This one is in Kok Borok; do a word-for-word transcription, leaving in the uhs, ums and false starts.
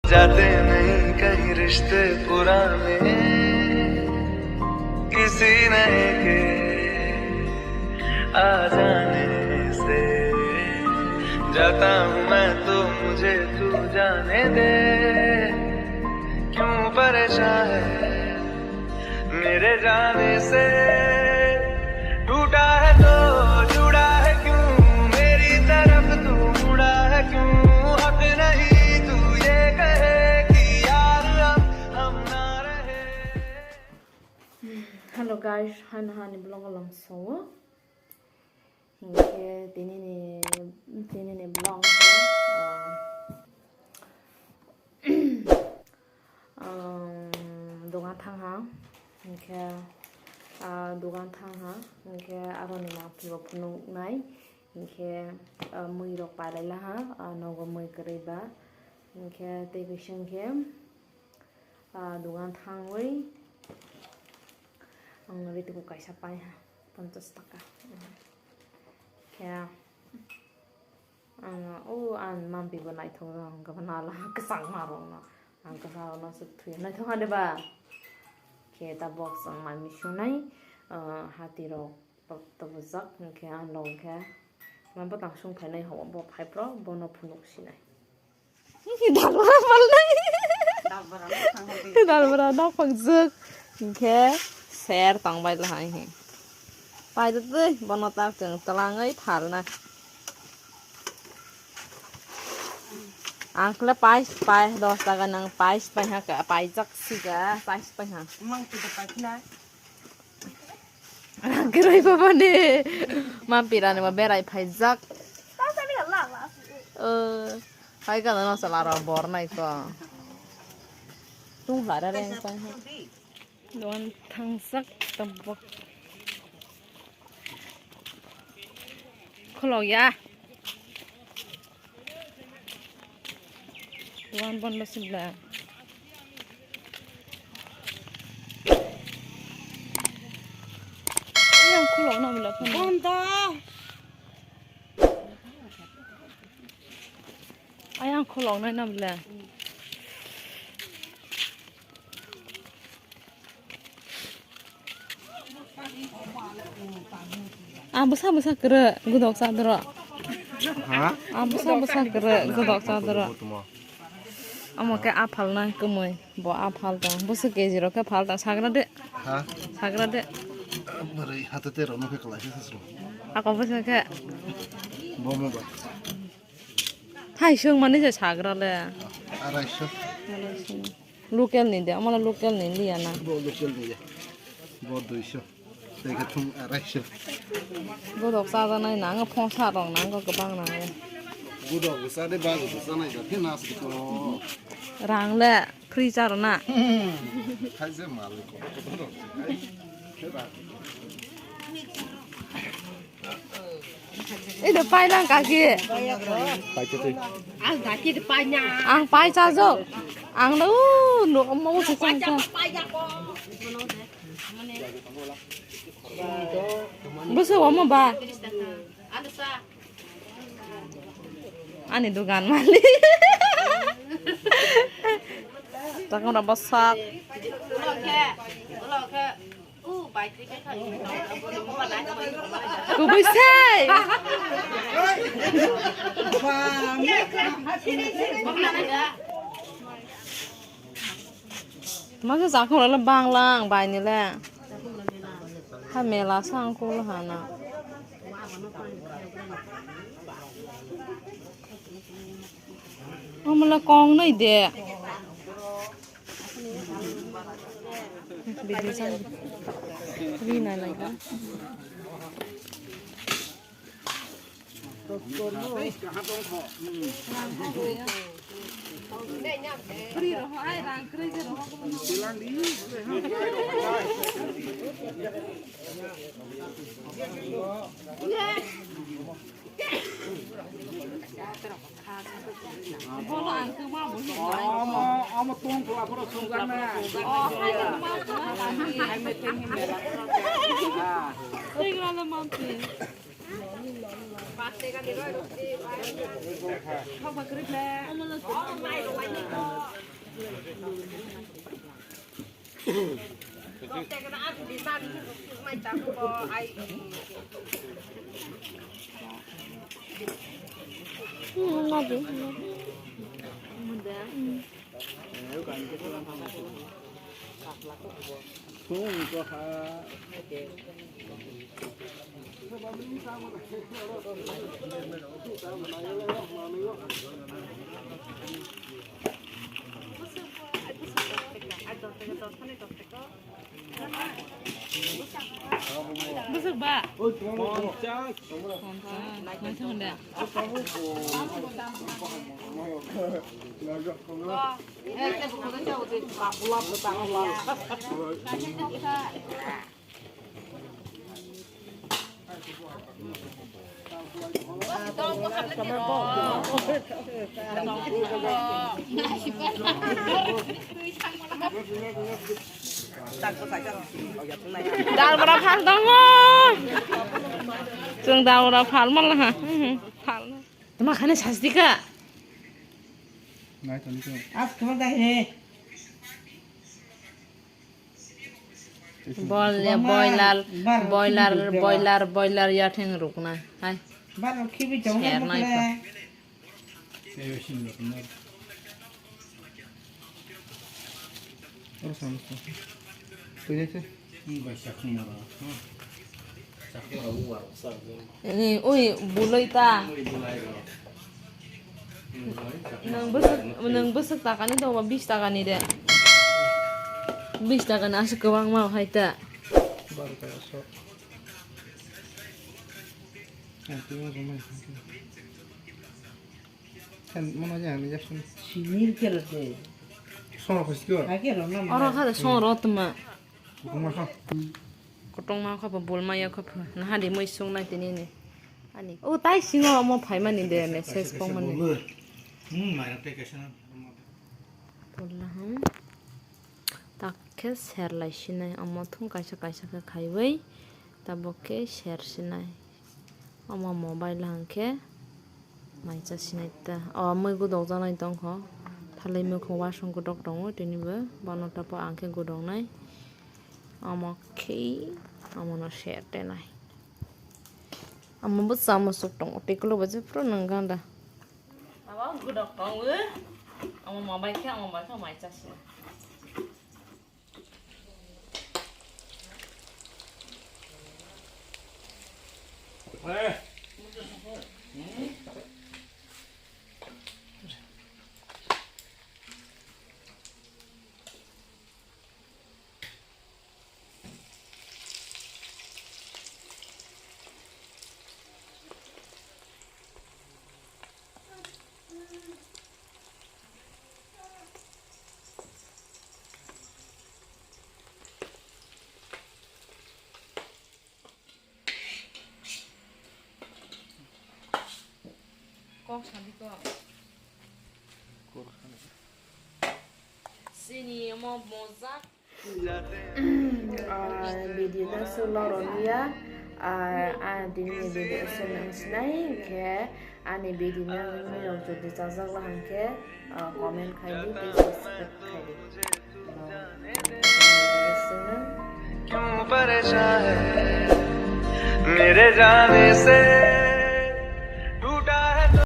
जाते नहीं कहीं रिश्ते पुराने, किसी नए के आ जाने से। जाता हूँ मैं तो मुझे तू जाने दे, क्यों परेशान है मेरे जाने से। टूटा है तो जुड़ा है क्यों, मेरी तरफ तू मुड़ा है क्यों? हक नहीं तू ये कहे कि यार अब हम ना रहे। Hello guys, hano hani vlog o lamsao. Hinkhe tinini, tinini vlog khe, ah, um, dogan thangha, hinkhe, ah, dogan thangha, hinkhe aroni mangpili bo phunuknai, hinkhe, ah, mui rok pailailaha, ah, nogo mui kwrwi ba, hinkhe tei kisa hinkhe, ah, dogan thangwi ang rituku kaisa paiha, ponchas taka. Khe ang o ang mampi bo naithok rok ang gabana la kwchangma rok no ang kwchang rok no se thwi naithok ha de ba. Khe ta box ang mai mi sunai, ah, hati rok tok tok jak hinkhe ang log khe ma bwtang sung phainai ho bo phai pro bono phunuk sinai. Dalbra palnai. Dalbra no phangjak. Hinkhe ser tongbai lahai he. Paida twi bono ta chwng twlangwi phalna. Ang khle pais pai dos taka nang pais pai ha ka paijak siga pais pai ha. Mang tu da pai na. Rang kwrwi baba ni. Mampirani bo berai phaijak. O, hai kana no sala ro bor nai ko. Tung hlara reng pai ha. Dogan thangjak tabok. Khulok ya. Dogan bondo sibla. Ayang khulok na bla phone. Bondo. Ayang khulok na na bla. Ang bwsa bwsa kwrwi godok chadoro. Ha? Ang bwsa bwsa kwrwi godok chadoro. Omo khe aphal nai kwmwi bo aphal tong. Bwswk K G rok khe phal tong. Sagra de. Ha? Sagra de. Bwrwi hata tero no khe kwlai khe sasro. Ako bwsa khe. Bomo ba. Hai sung mani je sagra le. Arai sung. Local ni de, amala local ni liya na. Bo local ni ya. Bo dui sung. Tei khe thung arai sung. Godok chajanai na, ang phongsa rok na, ang kwbang na. Godok bwsa de, bago bwsa nai da, phi nas ko. Rang le, free charo na. Khai je mal ko. Ida pai lang kaki. Pai tu tu. Ang kaki de pai nya. Ang pai chajo. Ang lo no mo se chang cha. Pai nya ko. Bwswk omo ba? Ani dogan malik. Takam ramba sak. Kubui sei. Masa jakung le banglang bai ni le. Ha mela sang kul hana. Amala kong nai de. Video sang. Ri nai lai ka. Omo, omo tong kla phoro songjakna. Teng rale manti. Bwswk ba? Pongchas. Pongchas. Pongchas hwnde. Dal bora phal tongo. Chwng dal bora phal manlaha. Phal. Tama khani sasdika. Nai tani ko. As khama dai he. Bol ya boiler, boiler, boiler, boiler ya theng rukna. Hai. Bar khibi jong. Share nai ko. Ui, buloi ta. Nwng bwswk, nwng bwswk takani tongo, bis takani de. Bis takani aswk kwbangma hai ta. Sini kela de. Oro kha de song rotma. Kotongma kha bo bulma ya kha pha. Naha de mui sung nai tini ni. Ani. O tai singo omo phaimani de message pongmani. Hmm, mai rok tei kaisa na. Pulla hwn. Tak khe ser lai sinai omo thung kaisa kaisa khe khaiwi tabuk khe ser sinai. Omo mobile hwn khe mai cha sinai ta. O mui gudok janai tongkho. Thalai muikhung wasung gudok tongo tini bo. Bono tapo ang khe gudok nai. Omo khe omono ser tenai. Omo bo chamosok tongo. Tei kolo bo je phuru nang ganda. Abo gudok tongo. Omo mobile khe, omo mobile khe mai cha sinai. Kok sadi kok. Sini omo mojak. Ah, video no swk loroniya. Ah, ah, tini ni video swk nang sinai, hwnkhe ani video no nini rok jodi chajak la hwnkhe, ah, comment khai di tei subscribe khai di. क्यों परेशान है मेरे जाने से?